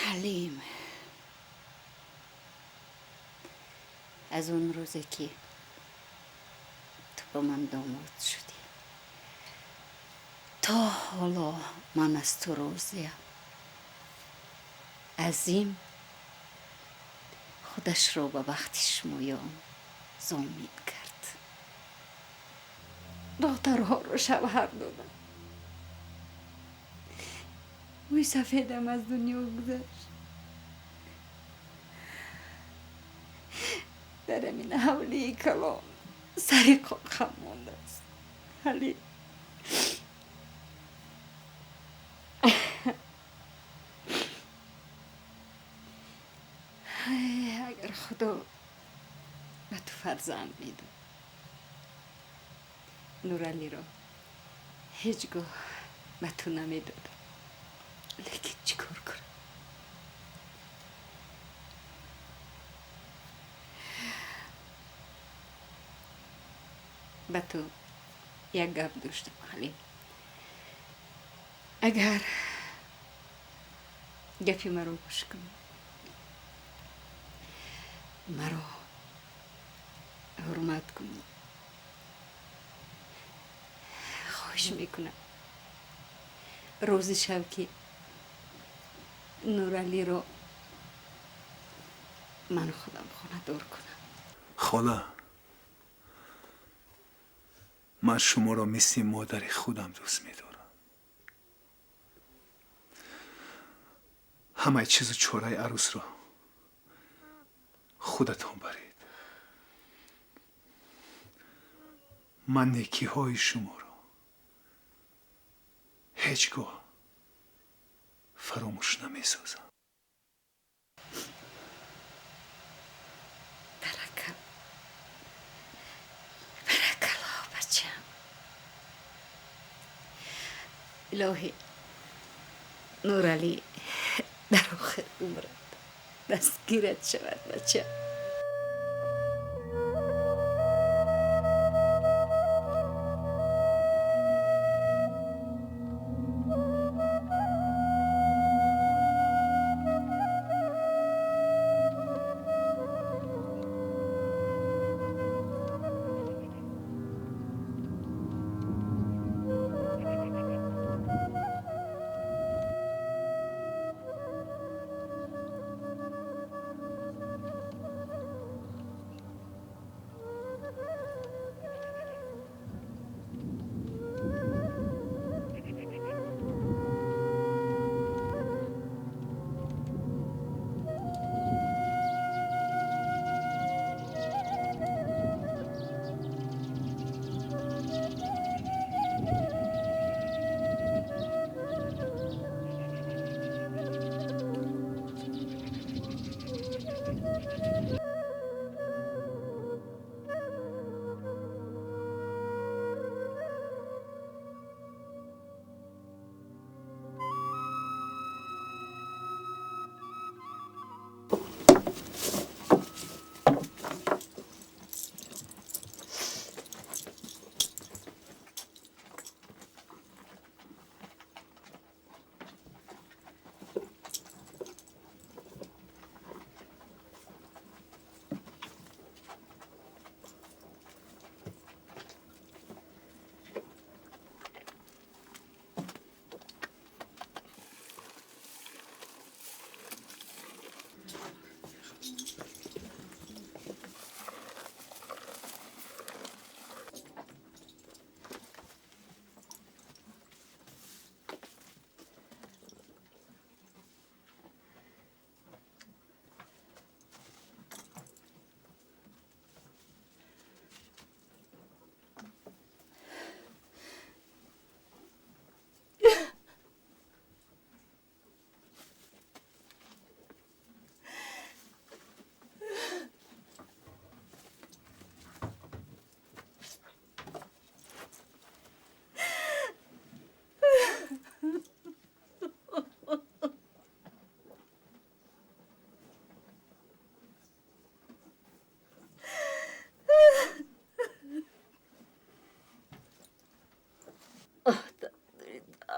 Ҳалим, аз он рӯзе ки ту ба ман домод шудӣ, то ҳоло ман аз ту розиям. Азим худашро ба бахти шумоён зомин кард. Духтарҳоро шавҳар додам. Мӯи сафедам аз дунё гузашт. Дар ҳамин ҳавлии калон сари қоқам мондааст. Ҳалим, агар Худо ба ту фарзанд медод, Нуралиро ҳеҷ гоҳ ба ту намедодам. Лекин чӣ кор кунам? Ба ту як гап доштам, Ҳалим. Агар гапи маро гӯш кунӣ, маро ҳурмат кунӣ, хоҳиш мекунам, розӣ шав ки Нуралиро ман худам хонадор кунам. Хола, ман шуморо мисли модари худам дӯст медорам. Ҳамаи чизу чораи арӯсро худатон баред. Ман некиҳои шуморо ҳеҷ гоҳ фаромӯш намесозам. Баракал, баракалло, бачам. Илоҳӣ, Нуралӣ дар охир умрат дастгират шавад, бачам.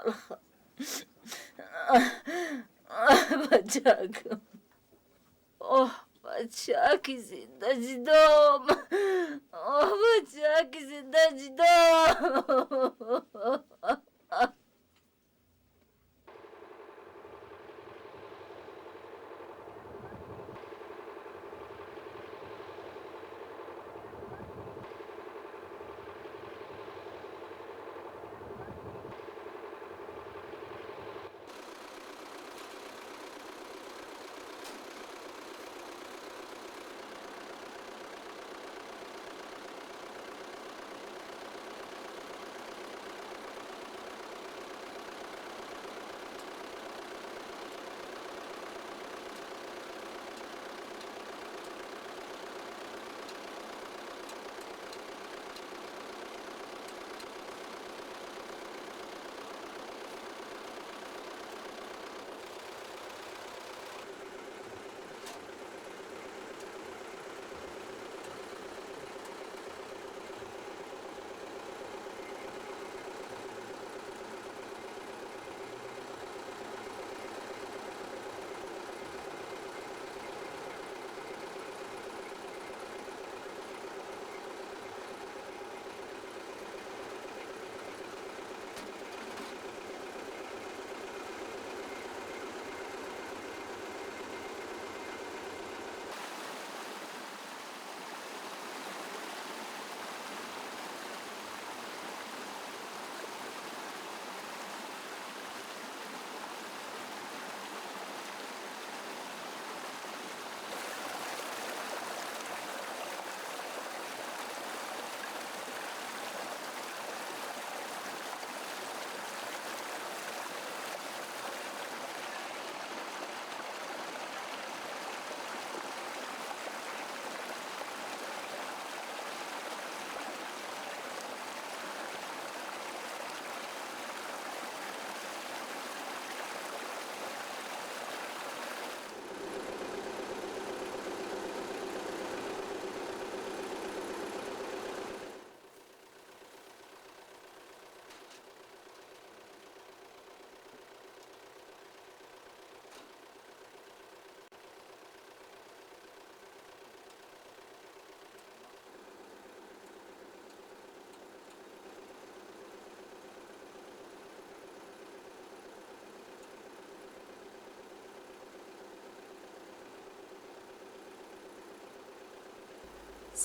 Талха. Бачакам. Оҳ, бачаки зиндадидом. Оҳ, бачаки зиндадидом.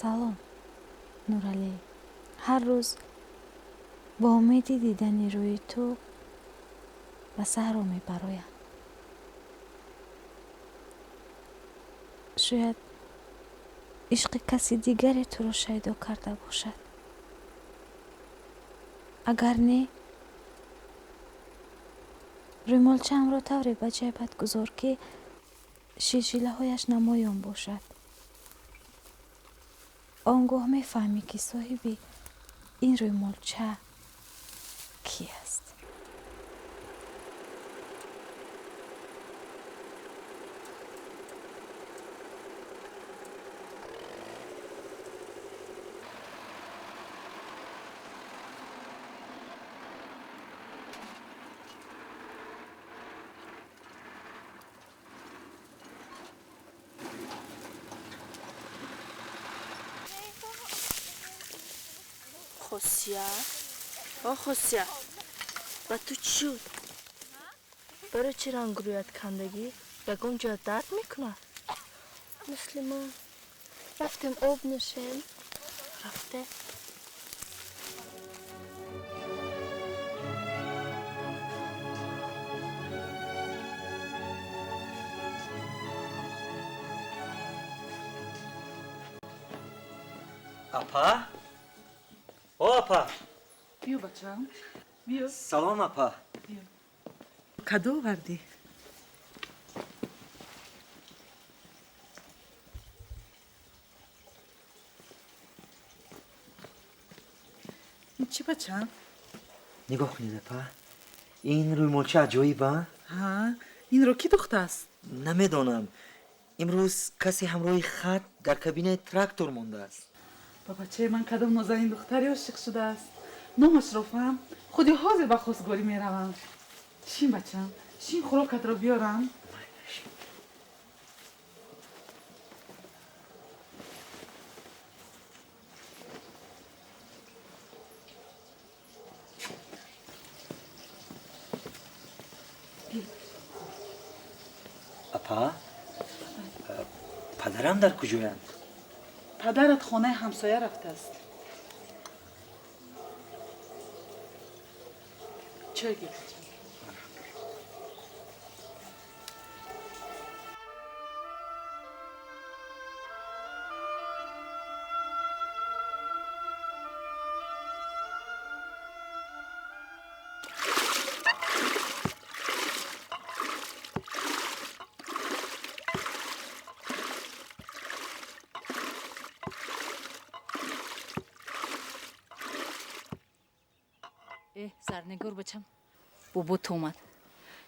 Салом, Нуралӣ. Ҳар рӯз бо умеди дидани рӯи ту ба саҳро мебароям. Шояд ишқи каси дигаре туро шайдо карда бошад. Агар не, рӯймолчаамро тавре ба ҷайбат гузор, ки шилшилаҳояш намоён бошад. Он гоҳ мефаҳмӣ, ки соҳиби ин рӯймолча кӣ аст. Хосият, о Хосият, ба ту чӣ шуд? Барои чӣ рангрӯят кандагӣ? Ягон ҷоят дард мекунад? Мисли ман. Рафтем об нӯшем. Рафте. Апа? О, апа! Биё, бачам, биё. Салом, апа. Биё. Кадо овардӣ? Ин чӣ, бачам? Нигоҳ кунед, апа. Ин рӯймолча аҷоиб, а? Ҳа, инро кӣ духтааст? Намедонам. Имрӯз касе ҳамроҳи хат дар кабинаи трактор мондааст. Ба бачаи ман кадом нозанин духтаре ошиқ шудааст? Номашро фаҳм, худи ҳозир ба хостгорӣ меравам. Шин, бачам, шин, хӯрокатро биёрам. Апа, падарам дар куҷоянд? Падарат хонаи ҳамсоя рафтааст. Чой гир, бачам. Э, Зарнигор, бачам, бобо ту омад,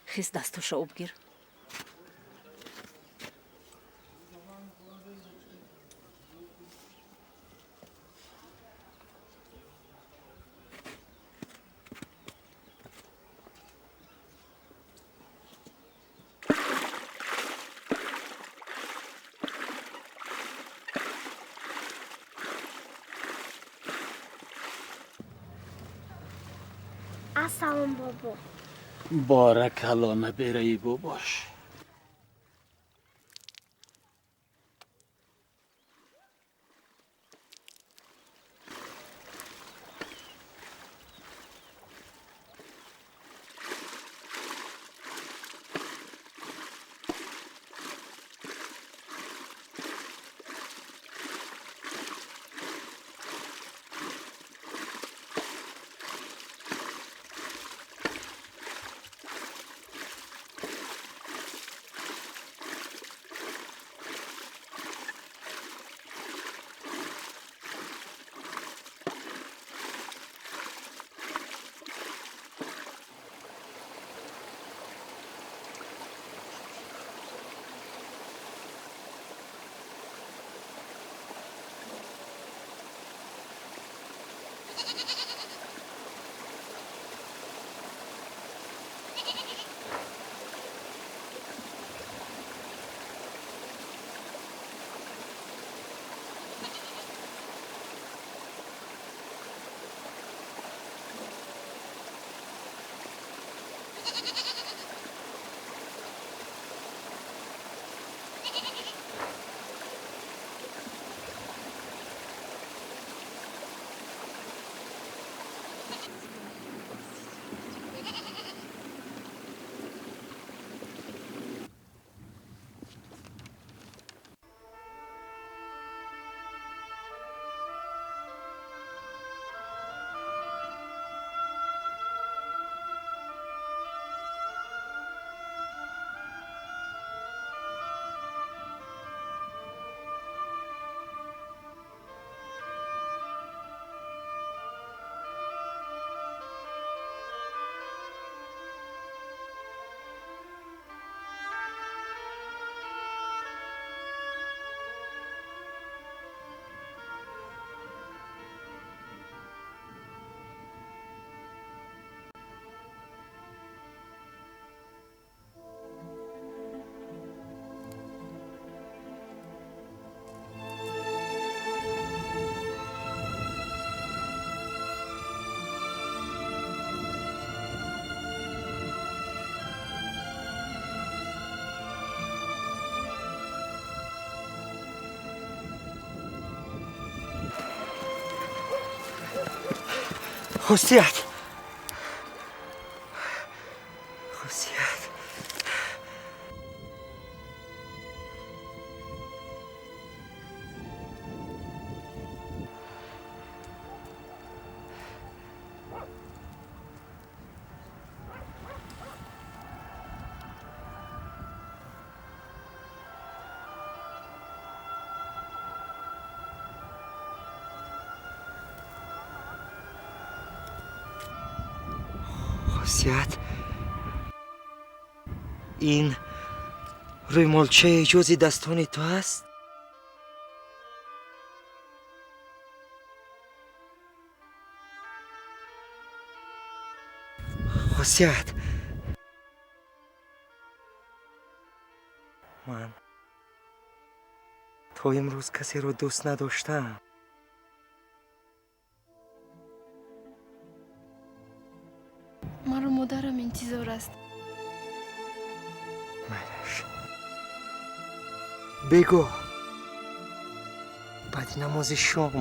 хис, дастуша об гир. Ассалом, бобо. Боракалло, набираи бобош. Хусият, Хусият. Хусият, ин рӯймолчаи ҷузи дастони ту аст? Хосият, ман то имрӯз касеро дӯст надоштам. Маро модарам интизор аст. Майлаш, бегоҳ баъди намози шом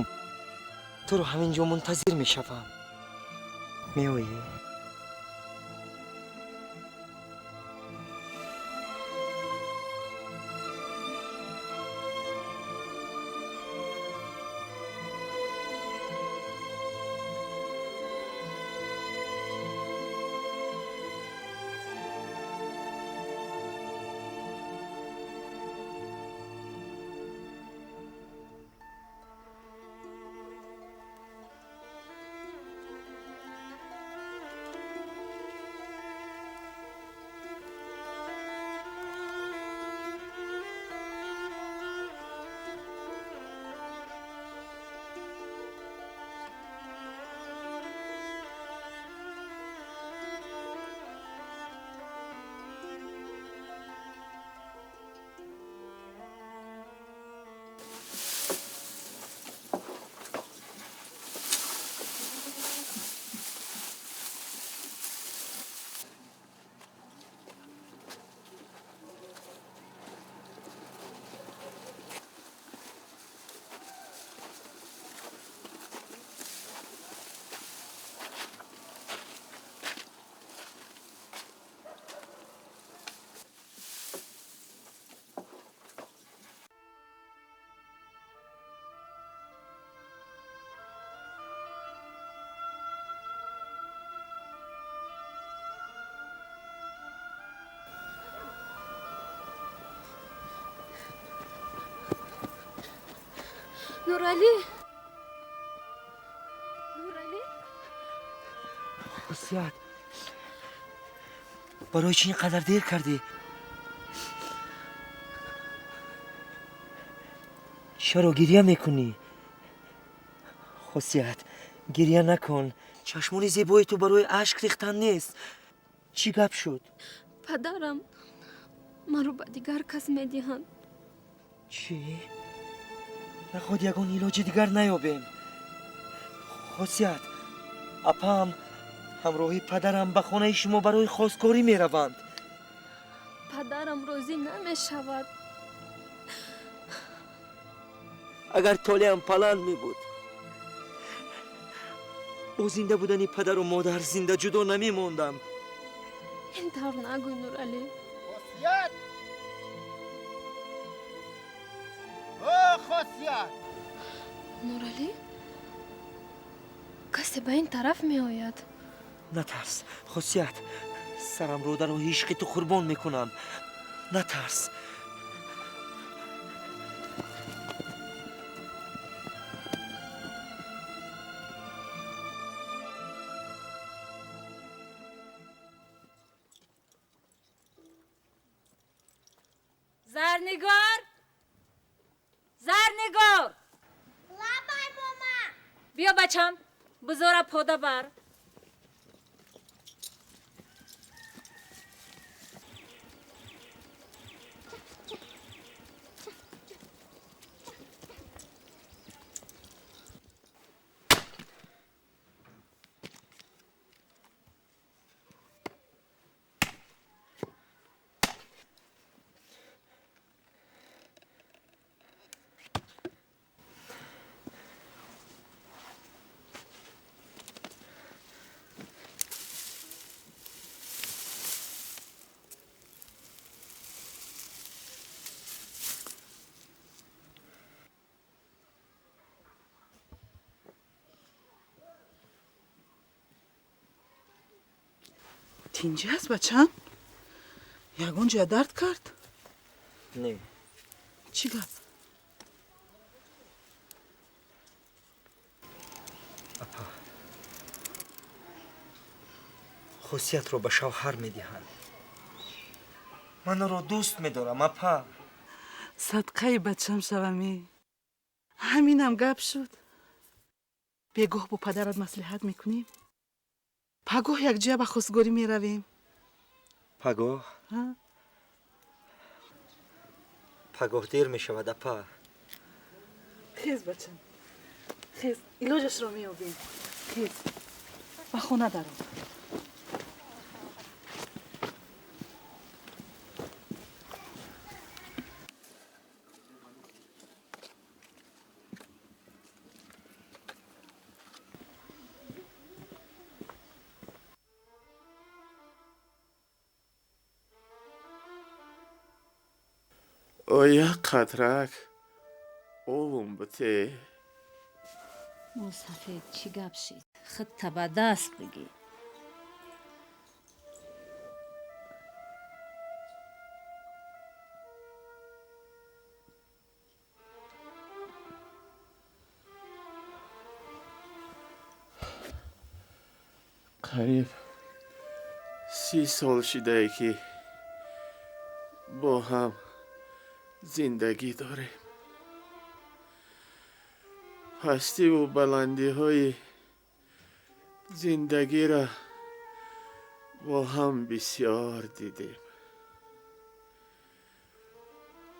туро ҳамин ҷо мунтазир мешавам. Меоӣ? Нуралӣ, Нуралӣ. Хосият, барои чӣ ин қадар дер кардӣ? Чаро гирья мекунӣ? Хосият, гирья накун. Чашмони зебои ту барои ашк рехтан нест. Чӣ гап шуд? Падарам маро ба дигар кас медиҳанд. Чӣ? Наход ягон илоҷи дигар наёбем. Хосият, апаам ҳамроҳи падарам ба хонаи шумо барои хосгорӣ мераванд. Падарам розӣ намешавад. Агар толеам паланд мебуд, бо зинда будани падару модар зинда ҷудо намемондам. Ин тавр нагӯй, Нуралӣ. Хосият! О, Хосият! Нуралӣ, касе ба ин тараф меояд. Натарс, Хосият, сарамро дар роҳи ишқи ту қурбон мекунам. Натарс. Зарнигор! Зарнигор! Лабай, мома! Биё, бачам, бузора пода бар. Тинҷӣ ҳаст, бачам? Ягон ҷоя дард кард? Не. Чӣ гап? Апа, Хосиятро ба шавҳар медиҳанд. Ман ӯро дӯст медорам, апа. Садқаи бачам шаваме. Ҳаминам гап шуд. Бегоҳ бо падарат маслиҳат мекунем. Пагоҳ якҷоя ба хостгорӣ меравем. Пагоҳ? Пагоҳ дер мешавад, апа. Хез, бачам, хез, илоҷашро меёбем. Хез, ба хона даро. Оя қатрак овум бите. Мусафед, чӣ гап шид? Худта ба даст бигир. Қариб 30 сол шидае ки бо ҳам зиндагӣ дорем. Пастиву баландиҳои зиндагиро бо ҳам бисёр дидем.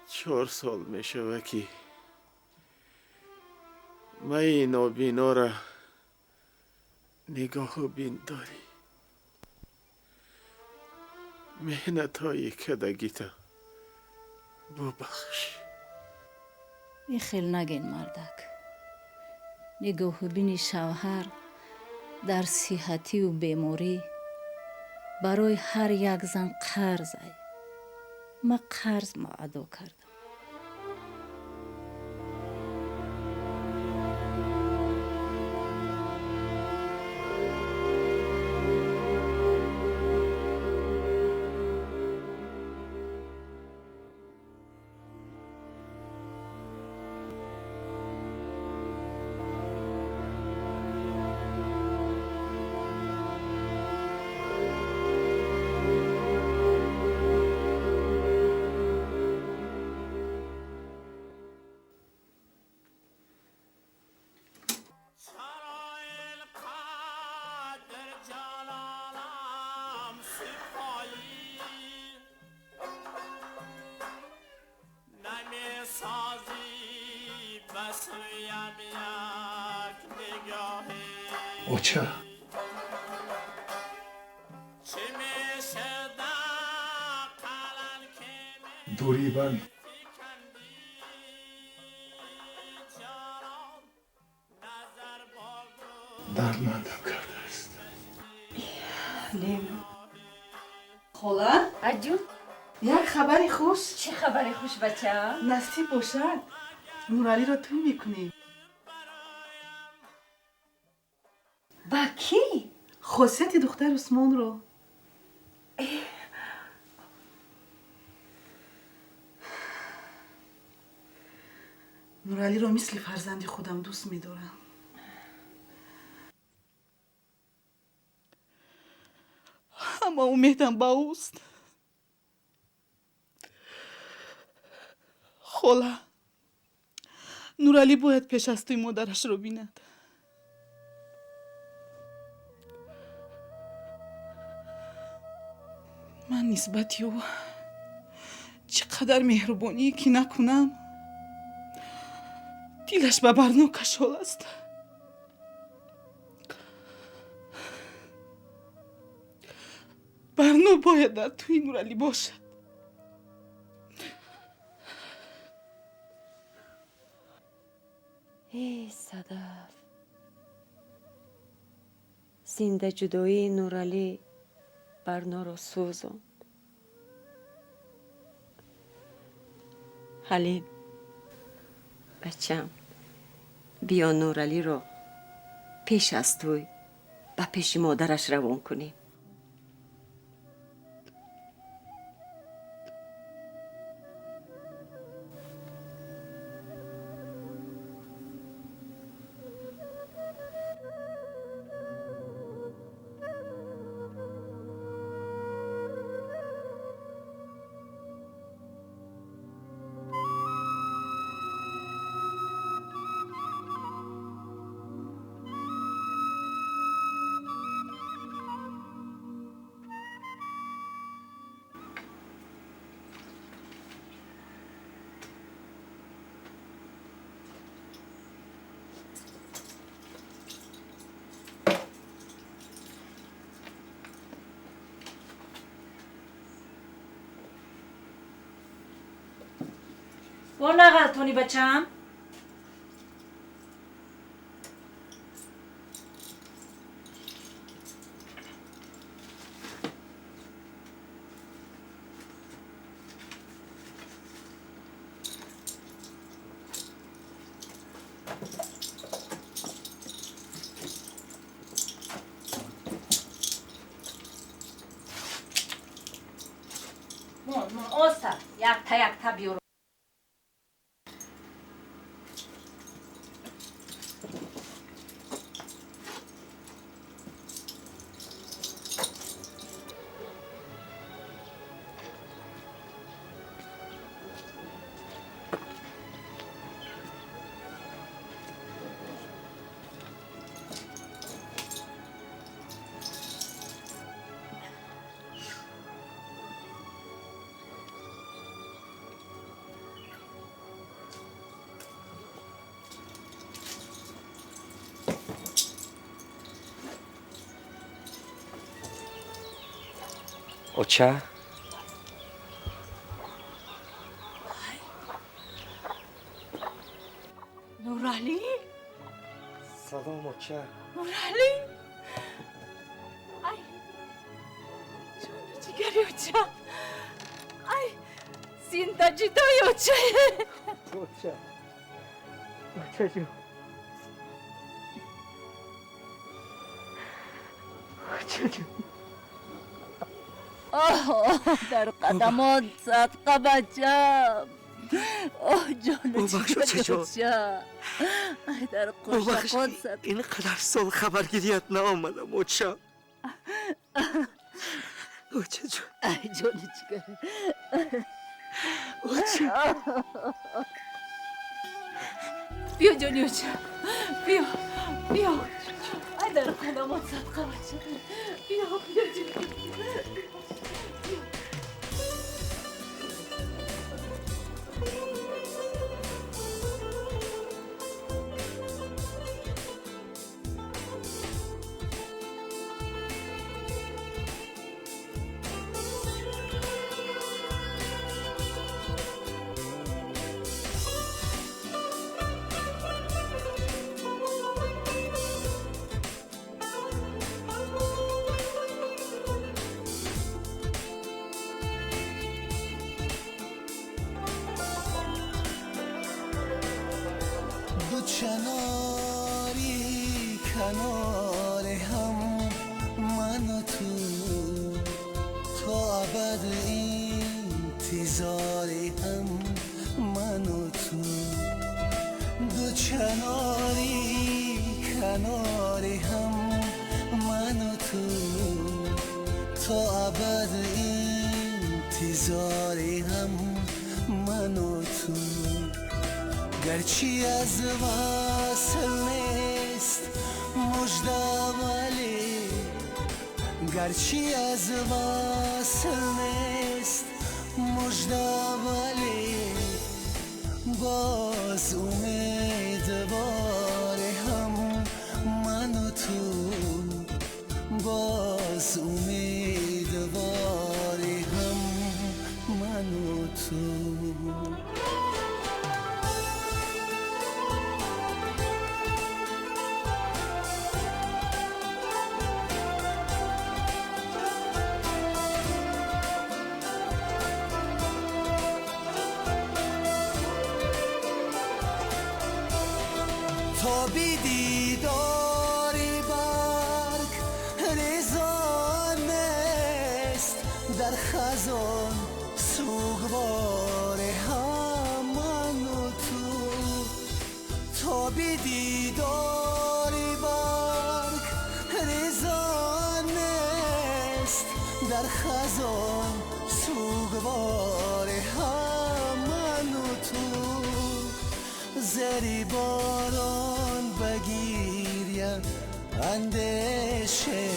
4 сол мешавад ки маи нобиноро нигоҳу бин дорӣ. Меҳнатҳои кадагита бубахш. Ин хел наген, мардак. Нигоҳубини шавҳар дар сиҳативу беморӣ барои ҳар як зан қарз ай. Ма қарзма адо кардам. Оча, дури бан дардмандам кардааст. Хола? Аҷун? Як хабари хуш. Чӣ хабари хуш, бача? Насиб бошад, Нуралиро тӯй мекунем. Ба кӣ? Хосияти духтар Усмонро. Нуралиро мисли фарзанди худам дӯст медорам. Ҳама умедам ба ӯст. Хола, Нуралӣ бояд пеш аз тӯй модарашро бинад. Ман нисбати ӯ чӣ қадар меҳрубоние ки накунам, дилаш ба Барно кашол аст. Барно бояд дар тӯи Нуралӣ бошад. Эй Садаф, зиндаҷудоии Нуралӣ Барноро сӯзонд. Ҳалим, бачам, биё Нуралиро пеш аз тӯй ба пеши модараш равон кунем. Бо нағалтонӣ бачаам. Мон, мон, оста, якта якта биёр. Оча? Нуралӣ? Салом, оча. Нуралӣ? Ай, ҷону ҷигари оча. Ай, зинда ҷидои оча. Оча. Оча ҷон. Оча ҷон. Оҳ, дар қадамот садқа бачам. Оҳ, ҷону ҷигари оча. Ай, дар қурсақот садқа. Ин қадар сол хабаргирият наомадам, оча. Оча ҷон. Ай, ҷони ҷигари. Оча. Биё, ҷони оча. Биё, биё. Ай, дар қадамот садқа бачам. Биё, биё, ҷони. چناری کنار هم من و تو تا ابد انتظار هم من و تو دو چناری کنار هم من و تو تا ابد انتظار هم من و تو گرچه از وصل نیست مژده ولی گرچه از وصل نیست مژده ولی باز امیدوار هم من و تو باز امیدوار هم من و تو. تا بی دیداری برگ ریزان نیست در خزان سوگوار هم من و تو تا بی دیداری برگ ریزان نیست در خزان سوگوار هم من و تو زری باران بگیریم اندیشه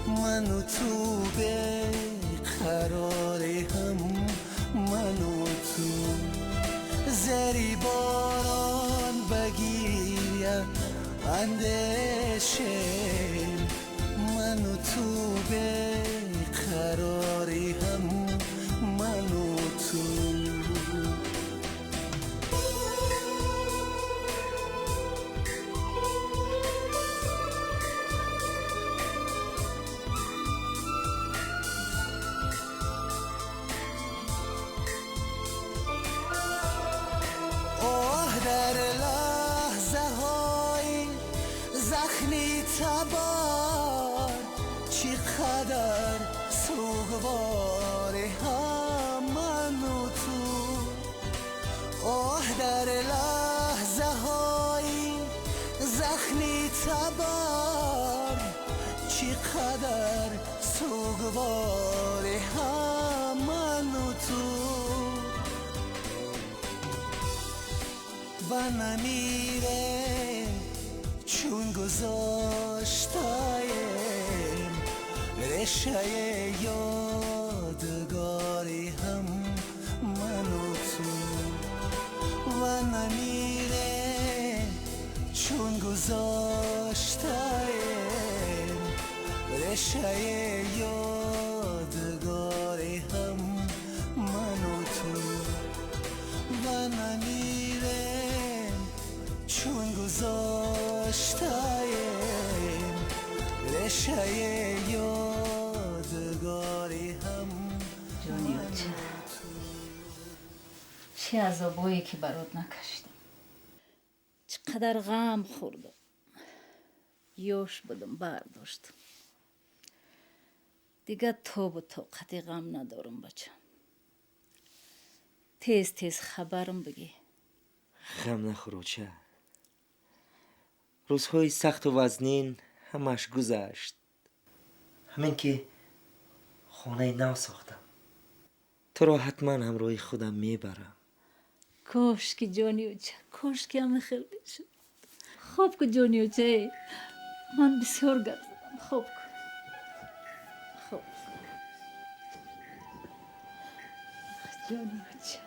من و تو به قرار هم من و تو زری باران بگیریم اندیشه من و تو به قرار هم من و تو. табар чӣ қадар сугворе ҳам ману ту. Оҳ, дар лаҳзаҳои захми табар чӣ қадар сугворе ҳам ману ту. Ва намирем чун гузоштаем решаи ёдгори ҳам ману ту. Ва намирем чун гузоштаем решаи ёдгори ҳам ману ту. Ва намирем чун гузоштаем решаи ёдгори ҳам. Ҷони оча, чӣ азобое ки барот накашидам, чӣ қадар ғам хӯрдам. Ёш будам, бардоштам. Дигар тобу тоқати ғам надорам, бачам. Тез тез хабарам бигӣ. Ғам нахӯр, оча. Рӯзҳои сахту вазнин ҳамааш гузашт. Ҳамин ки хонаи нав сохтам, туро ҳатман ҳамроҳи худам мебарам. Кошки, ҷони оча, кошки ҳама хел бишуд. Хоб ку, ҷони очае, ман бисёр гап задам. Хоб ку, хоб ку, ҷони оча.